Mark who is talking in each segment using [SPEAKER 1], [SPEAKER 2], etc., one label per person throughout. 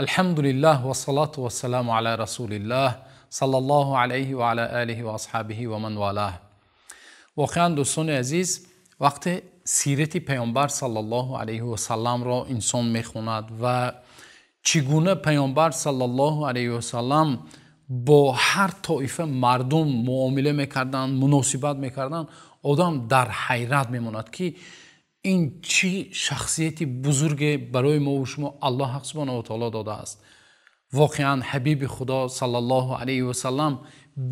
[SPEAKER 1] Алҳамдулиллаҳ вассалату вассаламу ала расулиллаҳ саллаллоҳу алайҳи ва ала олиҳи ва асҳобиҳи ва ман валаҳ. Воқеан дӯстони азиз, вақте сирати паёмбар саллаллоҳу алайҳи васалламро инсон мехонад ва чӣ гуна паёмбар саллаллоҳу алайҳи васаллам бо ҳар тоифа мардум муомила мекарданд, муносибат мекарданд, одам дар ҳайрат мемонад, ки ин чӣ шахсияти бузурге барои мо ва шумо Аллоҳ субҳонаҳу ва таъоло додааст. Воқеан ҳабиби Худо саллаллоҳу алайҳи васаллам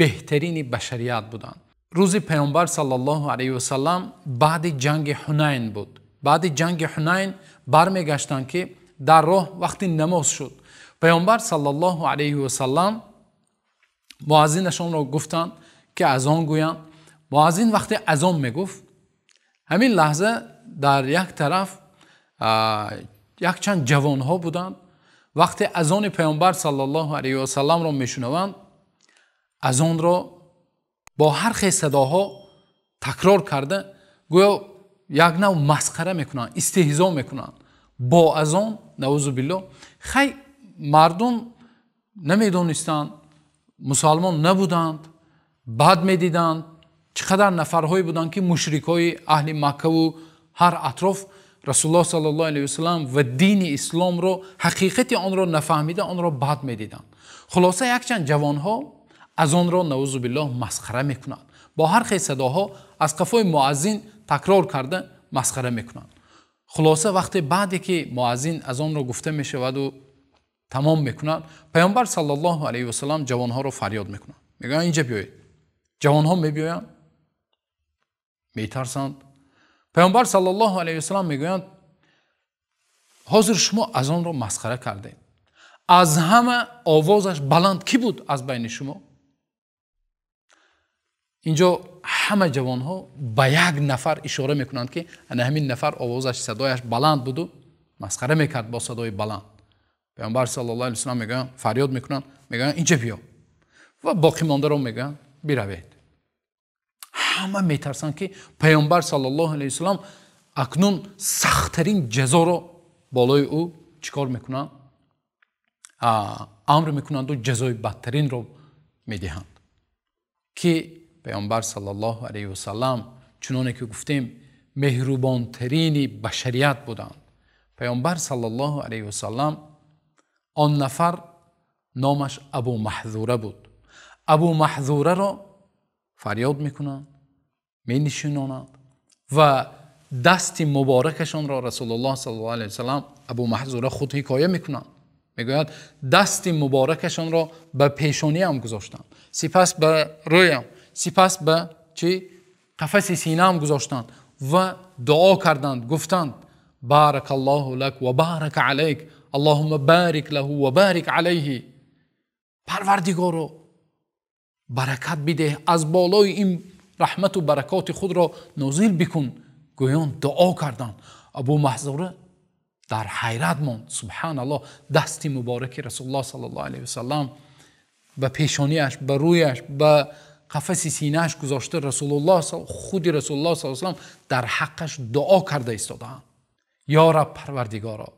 [SPEAKER 1] беҳтарини башарият буданд. Рӯзи паёмбар саллаллоҳу алайҳи васаллам баъди ҷанги Ҳунайн буд. Баъди ҷанги Ҳунайн бармегаштанд, ки дар роҳ вақти намоз шуд. Паёмбар саллаллоҳу алайҳи васаллам муаззинашонро гуфтанд, ки азон гӯянд. Муаззин вақте азон мегуфт, ҳамин лаҳза дар як тараф якчанд ҷавонҳо буданд. Вақте азони паёмбар саллаллоҳу алайҳи васалламро мешунаванд, азонро бо ҳар хел садоҳо такрор карда, гӯё як нав масхара мекунанд, истеҳзо мекунанд бо азон, наъузу биллоҳ. Хай, мардум намедонистанд, мусалмон набуданд, бад медиданд. Чӣ қадар нафарҳое буданд, ки мушрикҳои аҳли Маккаву ҳар атроф Расулуллоҳ саллаллоҳу алайҳи васаллам ва дини исломро, ҳақиқати онро нафаҳмида, онро бад медиданд. Хулоса, якчанд ҷавонҳо аз онро, наъузу биллоҳ, масхара мекунанд. Бо ҳар хел садоҳо аз қафои муаззин такрор карда масхара мекунанд. Хулоса, вақте баъде ки муаззин аз онро гуфта мешаваду тамом мекунад, паёмбар саллаллоҳу алайҳи васаллам ҷавонҳоро фарёд мекунанд, мегӯянд: инҷа биёед. Ҷавонҳо мебиёянд, метарсанд. Паёмбар саллаллоҳу алайҳи васаллам мегӯянд: ҳозир шумо аз онро масхара кардед, аз ҳама овозаш баланд кӣ буд аз байни шумо? Инҷо ҳама ҷавонҳо ба як нафар ишора мекунанд, ки ана ҳамин нафар овозаш, садояш баланд буду масхара мекард бо садои баланд. Паёмбар саллаллоҳу алайҳи васаллам мегӯянд, фарёд мекунанд, мегӯянд: инҷа биё. Ва боқимондаро мегӯянд: биравед. Ҳама метарсанд, ки паёмбар саллаллоҳу алайҳи васаллам акнун сахттарин ҷазоро болои ӯ чӣ кор мекунанд? Амр мекунанду ҷазои бадтаринро медиҳанд, ки паёмбар саллаллоҳу алайҳи васаллам, чуноне ки гуфтем, меҳрубонтарини башарият буданд. Паёмбар саллаллоҳу алайҳи васаллам, он нафар номаш Абу Маҳзура буд. Абу Маҳзураро фарёд мекунанд, менишинонанд ва дасти муборакашонро Расулуллоҳ саллаллоҳу алайҳи васаллам, Абу Маҳзура худ ҳикоя мекунанд, мегӯяд: дасти муборакашонро ба пешониям гузоштанд, сипас ба рӯям, сипас ба чӣ қафаси синаам гузоштанд ва дуо карданд, гуфтанд: баракаллоҳу лак ва барака алайк, аллоҳумма барик лаҳу ва барик алайҳи. Парвардигоро, баракат бидеҳ, аз болои ин раҳмату баракоти худро нозил бикун. Гӯён дуо карданд. Абу Маҳзура дар ҳайрат монд. Субҳаналлоҳ, дасти мубораки Расулуллоҳ саллаллоҳу алайҳи васаллам ба пешониаш, ба рӯяш, ба қафаси синааш гузошта, Расулуллоҳ, худи Расулуллоҳ саллаллоҳу алайҳи васаллам дар ҳаққаш дуо карда истодаанд. Ё Раб, Парвардигоро,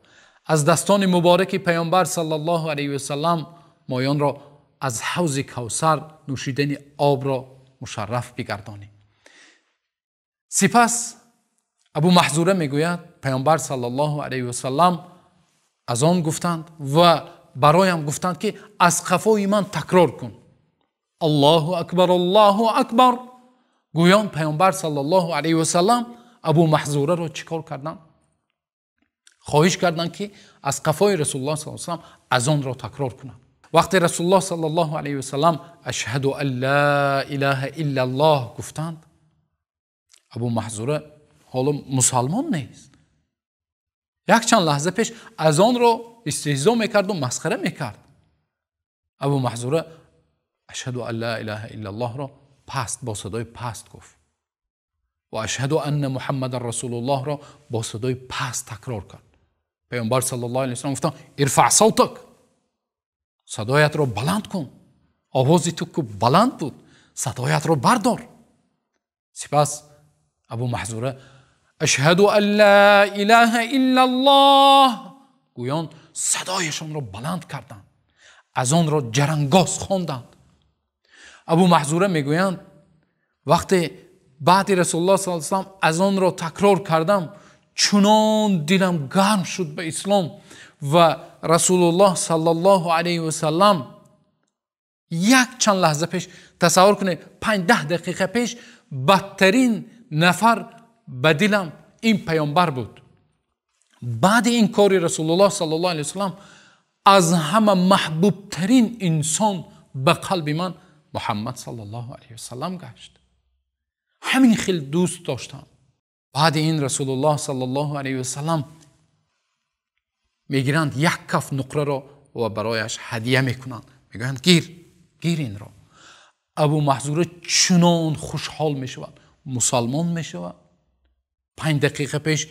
[SPEAKER 1] аз дастони мубораки паёмбар саллаллоҳу алайҳи васаллам моёнро аз ҳавзи Кавсар нӯшидани обро мушарраф бигардонӣ. Сипас Абу Маҳзура мегӯяд: паёмбар саллаллоҳу алайҳи васаллам аз он гуфтанд ва бароям гуфтанд, ки аз қафои ман такрор кун: Аллоҳу акбар, Аллоҳу акбар. Гӯён паёмбар саллаллоҳу алайҳи васаллам Абу Маҳзураро чӣ кор карданд? Хоҳиш карданд, ки аз қафои Расулуллоҳ саллаллоҳу алайҳи васаллам аз онро такрор кунанд. Вақте Расулуллоҳ саллаллоҳу алайҳи васаллам ашҳаду ан ла илаҳа иллаллоҳ гуфтанд, Абу Маҳзура ҳоло мусалмон нест, якчанд лаҳза пеш аз онро истеҳзо мекарду масхара мекард. Абу Маҳзура ашҳаду ан ла илаҳа иллаллоҳро паст, бо садои паст гуфт ва ашҳаду анна Муҳаммадан расулуллоҳро бо садои паст такрор кард. Паёмбар саллаллоҳу алайҳи васаллам гуфтанд: ирфаъ савтак, садоятро баланд кун, овози ту ку баланд буд, садоятро бардор. Сипас Абу Маҳзура ашҳаду ан ла илаҳа иллаллоҳ Гӯён садояшонро баланд карданд, азонро ҷарангоз хонданд. Абу Маҳзура мегӯянд вақте баъди Расулуллоҳ саллаллоҳу алайҳи васаллам азонро такрор кардам, чунон дилам гарм шуд ба ислом ва Расулуллоҳ саллаллоҳу алайҳи васаллам як чанд лаҳза пеш, тасаввур кунед, 5-10 дақиқа пеш бадтарин нафар ба дилам ин паёмбар буд. Баъди ин кори Расулуллоҳ саллаллоҳу алайҳи васаллам аз ҳама маҳбубтарин инсон ба қалби ман Муҳаммад саллаллоҳу алайҳи васаллам гашт. Ҳамин хел дӯст доштам. Баъди ин Расулуллоҳ саллаллоҳу алайҳи васаллам мегиранд як каф нуқраро ва барояш ҳадия мекунанд. Мегӯянд гир, гир инро. Абу Маҳзура чунон хушҳол мешавад, мусалмон мешавад. 5 дақиқа пеш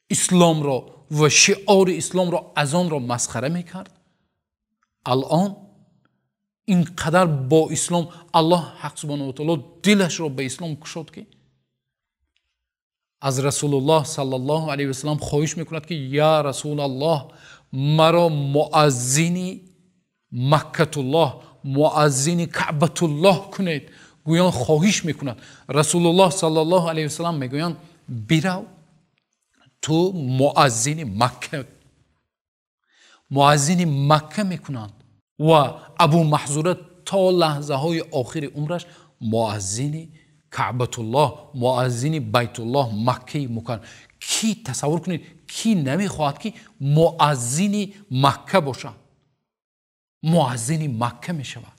[SPEAKER 1] исломро ва шиори исломро, азонро масхара мекард. Алон инқадар бо ислом Аллоҳ ҳақ субҳонаҳу ва таоло дилашро ба ислом кушод, ки аз Расулуллоҳ саллаллоҳу алайҳи васаллам хоҳиш мекунад, ки я Расулаллоҳ, маро муаззини Маккатуллоҳ, муаззини Каъбатуллоҳ кунед. Гӯён хоҳиш мекунад. Расулуллоҳ саллаллоҳу алайҳи васаллам мегӯянд бирав, ту муаззини Макка, муаззини Макка мекунанд. Ва Абу Маҳзура то лаҳзаҳои охири умраш муаззини Каъбатуллоҳ, муаззини Байтуллоҳ, Маккаи Мукаррам. Ки тасаввур кунед, ки намехоҳад ки муаззини Макка бошад? Муаззини Макка мешавад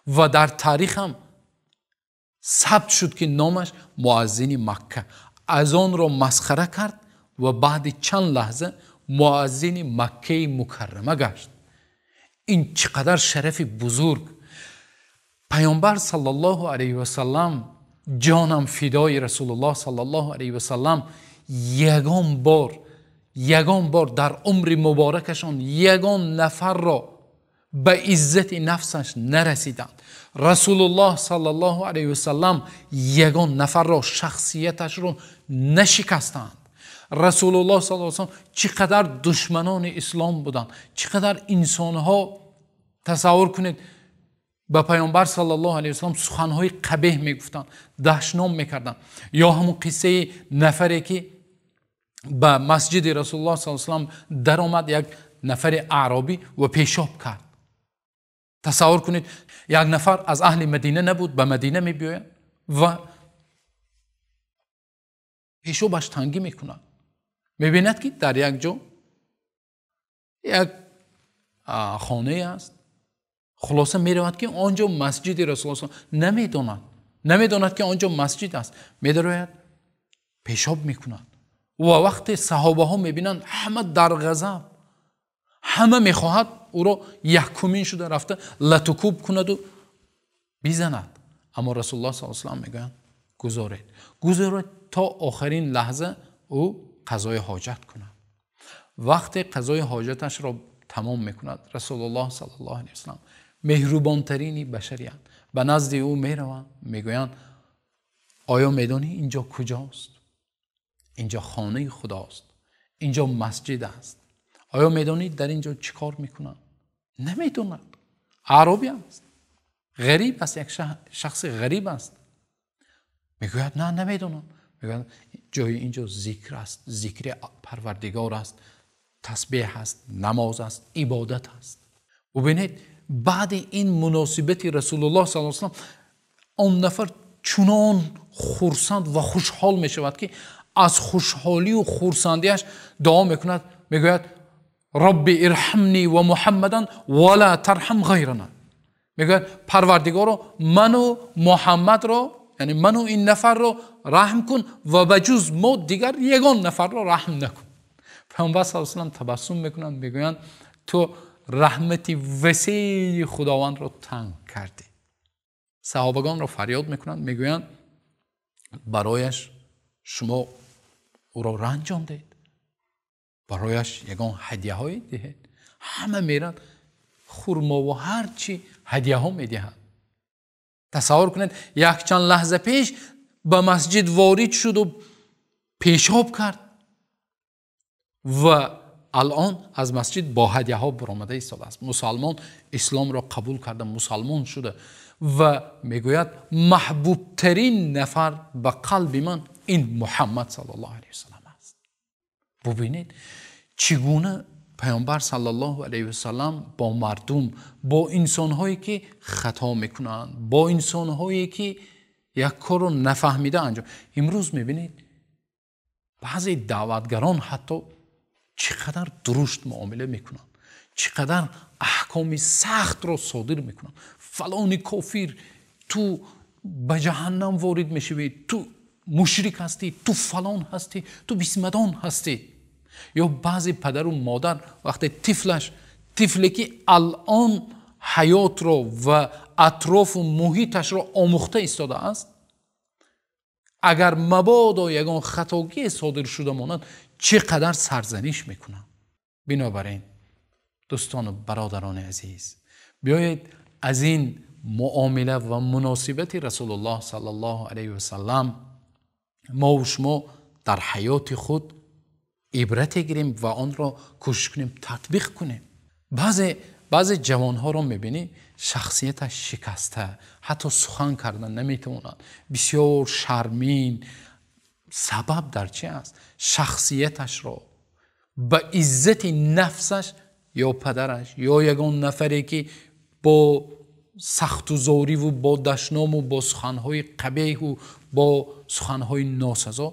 [SPEAKER 1] ва дар таърих ҳам сабт шуд, ки номаш муаззини Макка. Азонро масхара кард ва баъди чанд лаҳза муаззини Маккаи Мукаррама гашт. Ин чӣ қадар шарафи бузург! Паёмбар саллаллоҳу алайҳи васаллам, ҷонам фидои Расулуллоҳ саллаллоҳу алайҳи васаллам, ягон бор дар умри муборакашон ягон нафарро ба иззати нафсаш нарасиданд. Расулуллоҳ саллаллоҳу алайҳи васаллам ягон нафарро, шахсияташро нашикастанд. Расулуллоҳ саллаллоҳу алайҳи васаллам чӣ қадар душманони ислом буданд, чӣ қадар инсонҳо, тасаввур кунед, ба паёмбар саллаллоҳу алайҳи васаллам суханҳои қабеҳ мегуфтанд, даҳшном мекарданд. Ё ҳамон қиссаи нафаре ки ба масҷиди Расулуллоҳ саллаллоҳу алайҳи васаллам даромад, як нафари аъробӣ ва пешоб кард. Тасаввур кунед, як нафар аз аҳли Мадина набуд, ба Мадина мебиёяд ва пешобаш тангӣ мекунад. Мебинад, ки дар як ҷо як хонае аст. Хулоса меравад, ки он ҷо масҷиди Расулуллоҳ, намедонад, ки он ҷо масҷид аст. Медарояд, пешоб мекунад ва вақте саҳобаҳо мебинанд, ҳама дар ғазаб, ҳама мехоҳад ӯро якумин шуда рафта латукуб кунаду бизанад. Аммо Расулуллоҳ саллаллоҳу алайҳи васаллам мегӯянд гузоред, гузоред то охирин лаҳза ӯ қазои ҳоҷат кунад. Вақте қазои ҳоҷаташро тамом мекунад, Расулуллоҳ саллаллоҳу алайҳи васаллам меҳрубонтарини башарият ба назди ӯ мераванд, мегӯянд оё медонӣ инҷо куҷост? Инҷо хонаи Худост, инҷо масҷид аст. Оё медонӣ дар инҷо чӣ кор мекунанд? Намедонад. Аъробӣ аст, ғариб аст, як шахси ғариб аст. Мегӯяд на, намедонам. Мегӯяд ҷои инҷо зикр аст, зикри Парвардигор аст, тасбеҳ аст, намоз аст, ибодат аст. Бубинед, баъди ин муносибати Расулуллоҳ саллаллоҳу алайҳи васаллам он нафар чунон хурсанд ва хушҳол мешавад, ки аз хушҳолию хурсандиаш дуо мекунад, мегӯяд Рабби ирҳамни ва Муҳаммадан ва ла тарҳам ғайрана. Мегӯяд Парвардигоро, ману Муҳаммадро, яъне ману ин нафарро раҳм кун ва ба ҷуз мо дигар ягон нафарро раҳм накун. Паёмбар саллаллоҳу алайҳи васаллам табассум мекунанд, мегӯянд ту раҳмати васеи Худовандро танг кардӣ. Саҳобагонро фарёд мекунанд, мегӯянд барояш шумо ӯро ранҷондед, барояш ягон ҳадияҳое диҳед. Ҳама меранд хурмо ва ҳар чи ҳадияҳо медиҳанд. Тасаввур кунед, якчанд лаҳза пеш ба масҷид ворид шуду пешоб кард ва Алон аз масҷид бо ҳадияҳо баромада истодааст. Мусалмон исломро қабул карда, мусалмон шуда ва мегӯяд маҳбубтарин нафар ба қалби ман ин Муҳаммад саллаллоҳу алайҳи васаллам аст. Бубинед чӣ гуна паёмбар саллаллоҳу алайҳи васаллам бо мардум, бо инсонҳое ки хато мекунанд, бо инсонҳое ки як корро нафаҳмида анҷом. Имрӯз мебинед баъзе даъватгарон ҳатто чӣ қадар дурушт муомила мекунанд, чӣ қадар аҳкоми сахтро содир мекунанд. Фалони кофир, ту ба ҷаҳаннам ворид мешавӣ, ту мушрик ҳастӣ, ту фалон ҳастӣ, ту бисмадон ҳастӣ. Ё баъзе падару модар вақте тифлаш, тифле ки алон ҳаётро ва атрофу муҳиташро омӯхта истодааст, агар мабодо ягон хатогие содир шуда монад, чӣ қадар сарзаниш мекунанд. Бинобар ин дӯстону бародарони азиз, биёед аз ин муомила ва муносибати Расулуллоҳ саллаллоҳу алайҳи васаллам мо ва шумо дар ҳаёти худ ибрате гирем ва онро кӯшиш кунем татбиқ кунем. Баъзе ҷавонҳоро мебинӣ шахсияташ шикаста, ҳатто сухан кардан наметавонад, бисёр шармин. Сабаб дар чи аст? Шахсияташро ба иззати нафсаш ё падараш ё ягон нафаре ки бо сахту зориву бо дашному бо суханҳои қабеҳу бо суханҳои носазо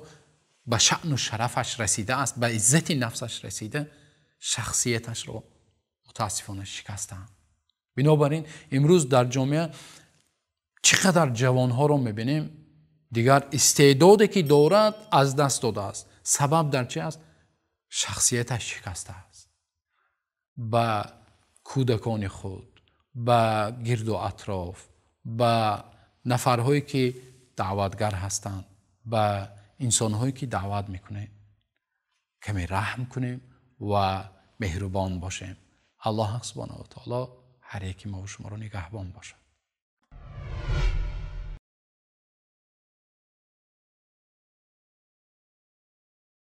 [SPEAKER 1] ба шаъну шарафаш расидааст, ба иззати нафсаш расида, шахсияташро мутаассифона шикастаанд. Бинобар ин имрӯз дар ҷомеа чӣ қадар ҷавонҳоро мебинем, дигар истеъдоде ки дорад аз даст додааст. Сабаб дар чи аст? Шахсияташ шикастааст. Ба кӯдакони худ, ба гирду атроф, ба нафарҳое ки даъватгар ҳастанд, ба инсонҳое ки даъват мекунем, каме раҳм кунем ва меҳрубон бошем. Аллоҳ субҳонаҳу ва таоло ҳар яки мо ва шуморо нигаҳбон бошад.